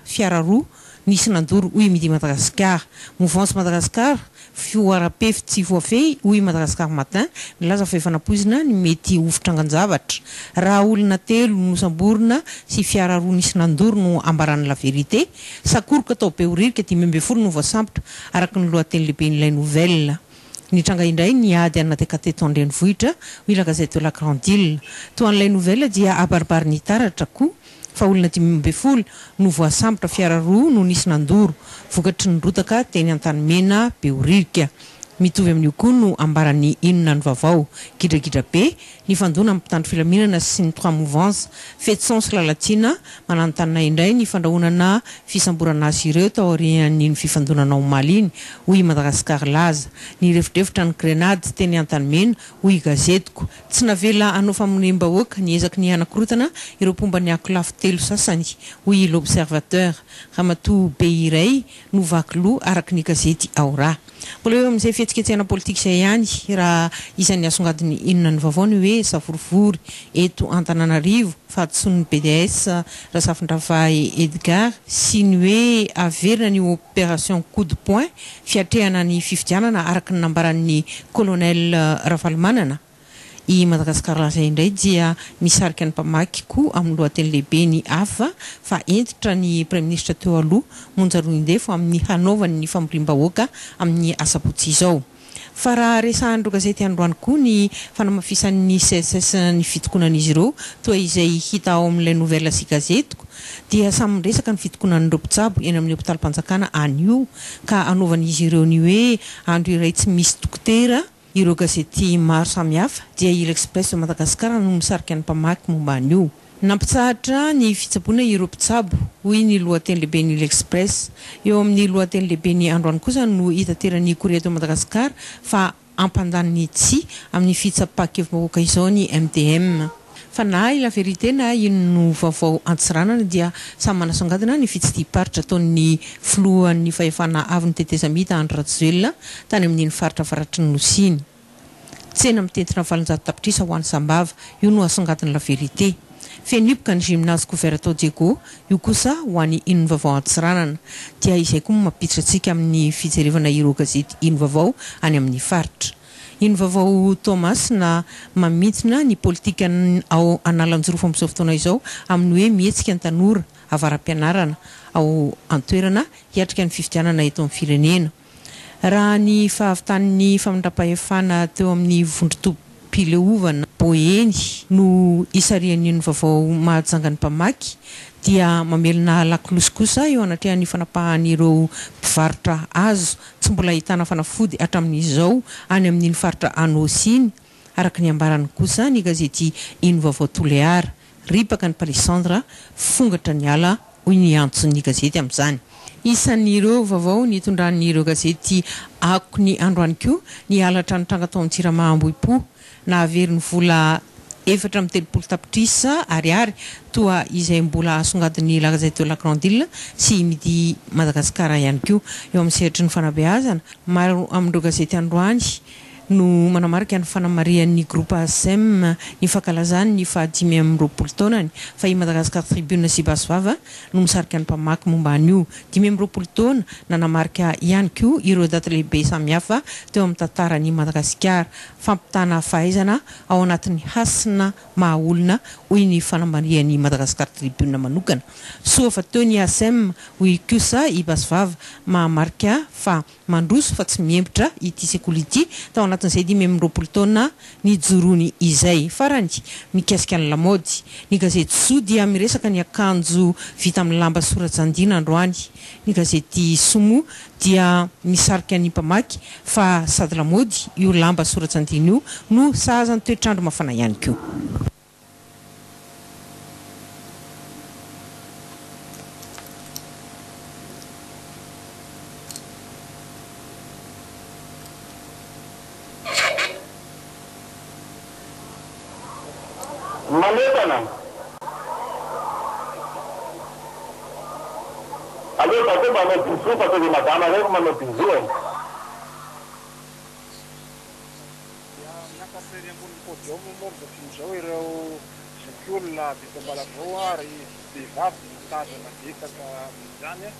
Fiara roa nisy nandoro hoy Midi Madagascar. Mouvance Madagascar, fihoaram-pefy tsy voafehy hoy Madagascar Matin, nilaza fa efa nampoizina ny mety ho fitrangan-javatra. Raha olona telo nosamborina sy fiara roa nisy nandoro no ambaran'ny La Vérité, sakoroka tao Behoririka 15 no voasambotra araka ny lohateny lehiben'ilay Nouvelle. Nitranga indray ny ady anateka teto an-drenivohitra hoy La Gazette de la Grande Ile. Toa an'ilay Nouvelle dia abaribarin'ny Taratra koa fa olona 15 no voasambotra fiara roa no nisy nandoro, vokatry ny rotaka teny Antanimena Behoririka. Mitovy amin'io koa no ambaran'ny Inona ny vaovao. Gidragidra be, nifandona amin'ny mpitandro filaminana sy ny Trois Mouvances, Fetison sy Lalatiana, mananontanona indray ny fandrahonana fisamborana azy ireo taorian'iny fifandonana omaly iny, hoy i Madagascar Laza. Nirefodrefotra ny grenady teny Antanimena, hoy i Gazetiko. Tsy navela hanao famoniam-bahoaka, niezaky ny hanakorotana ireo mpomba ny ankolafy telo sasany, hoy i L'Observateur. Ramatoa be iray no vaky loha, araka ny gazety Ao Raha. Mbola eo amin'izay fihetsiketsehana politika izay ihany, raha isan'ny asongadin'ny Inona ny Vaovao ny hoe savorovoro eto Antananarivo, fahadisoan'ny BDS Razafindravahy Edgard, sy ny hoe averina ny opération coup de poing fiatrehana ny fifidianana araka ny nambaran'ny Colonel Ravalomanana. I Madagascar Laza indray dia misarika ny mpamaky koa amin'ny lohateny lehibe ny hafa fa hentitra ny Praiminisitra teo aloha Monja Roindefo amin'ny hanaovany ny famoriam-bahoaka amin'ny asabotsy izao. Fa raha resahan'ireo gazety androany koa ny fanamafisan'ny SECES ny fitokonan'izy ireo toa izay hita ao amin'ilay Nouvelle sy Gazetiko dia samy miresaka ny fitokonan'ireo mpitsabo eny amin'ny hopitalim-panjakana anio ka hanaovan'izy ireo ny hoe andro iray tsy misy dokotera ireo gazety maro samihafa dia i L'Express de Madagascar no misarika ny mpamaky momba an'io. Nampitsahatra ny fitsaboana ireo mpitsabo, hoy ny lohateny lehiben'ny L'Express. Eo amin'ny lohateny lehiben'ny androany kosa no itateran'ny Courrier de Madagascar fa hampandany ny tsia amin'ny fitsapan-kevi-bahoaka izao ny MDM. Fa na i La Vérité na ino vaovao Antsiranana dia samy manasongadina ny fitsidiham-paritra ataon'ny filohan'ny fahefana avon'ny tetezamita Andry Rajoelina tany amin'iny faritra avaratry ny Nosy iny. Tsena mitentina 800 tapitrisa ho an'i Sambava, io no asongadin'ny La Vérité. Feno hipoka ny gymnase couvert tao Diego, io kosa ho an'i Ino Vaovao Antsiranana. Dia izay koa no mampiditra antsika amin'ny fijerevana ireo gazety Ino Vaovao any amin'ny faritra. Ino Vaovao Toamasina mamintina ny politika ao Analanjirofo amin'izao fotoana izao amin'ny hoe mihetsika ny tanora avara-pianarana ao an-toerana hiatrika ny fifidianana eto amin'ny firenena. Raha ny fahavitan'ny famindram-pahefana teo amin'ny vondron-tobim-pileovana Boeny no isarihan'ny ny vaovao Mahajanga ny mpamaky dia mamelona lakolosy kosa eo anatrehan'ny fanapahan'ireo mpivarotra hazo tsy mbola ahitana fanafody hatramin'izao any amin'iny faritra Anôsy iny, araka ny ambarany kosa ny gazety Ino Vaovao Toliara. Ripaka ny palissandre, fongatra ny ala, hoy ny antson'ny gazety amin'izany. Isan'ireo vaovao nitondran'ireo gazety akony androany koa ny halatra nitranga tao Antsiramaha Ambohipo. Nahavery ny vola 34 tapitrisa ariary toa izay mbola asongadin'ny La Gazette de la Grande Ile sy Midi Madagascar ihany koa. Eo amin'ny sehatry ny fanabeazana, maro amin'ireo gazety androany no manamarika ny fanamarihan'ny Groupe ASM ny fankalazany ny faha 25 taonany fa i Madagascar Tribune sy Basy Vava no misarika ny mpamaky momba an'io. 25 taona nanamarika ihany koa ireo daty lehibe samihafa teo amin'ny tantaran'i Madagasikara. Fampitana fahaizana ao anatin'ny hasina maha olona hoy ny fanamarihan'i Madagascar Tribune manokana. Soa fa teo ny ASM hoy kosa i Basy Vava mahamarika fa Mandroso fa tsy mihemotra ity sekoly ity tao anatin'izay 25 taona nijoroany izay. Farany, mikasika ny lamaody, ny gazety Soa dia miresaka ny akanjo vita amin'ny lamba sorajandiana androany. Ny gazety Soa moa dia misarika ny mpamaky fa sady lamaody io lamba sorajandiana io no sahaza ny toetr'andro mafana ihany koa. Manentana. Aleo za koa manao bisous fa sao dia madama irery no manao bisous e. Dia miakatra ery ambonin'ny podium moa amin'izao fotoana izao ireo izay. zokiolona avy eto Ambalavao ary vehivavy no tazana betsaka amin'izany.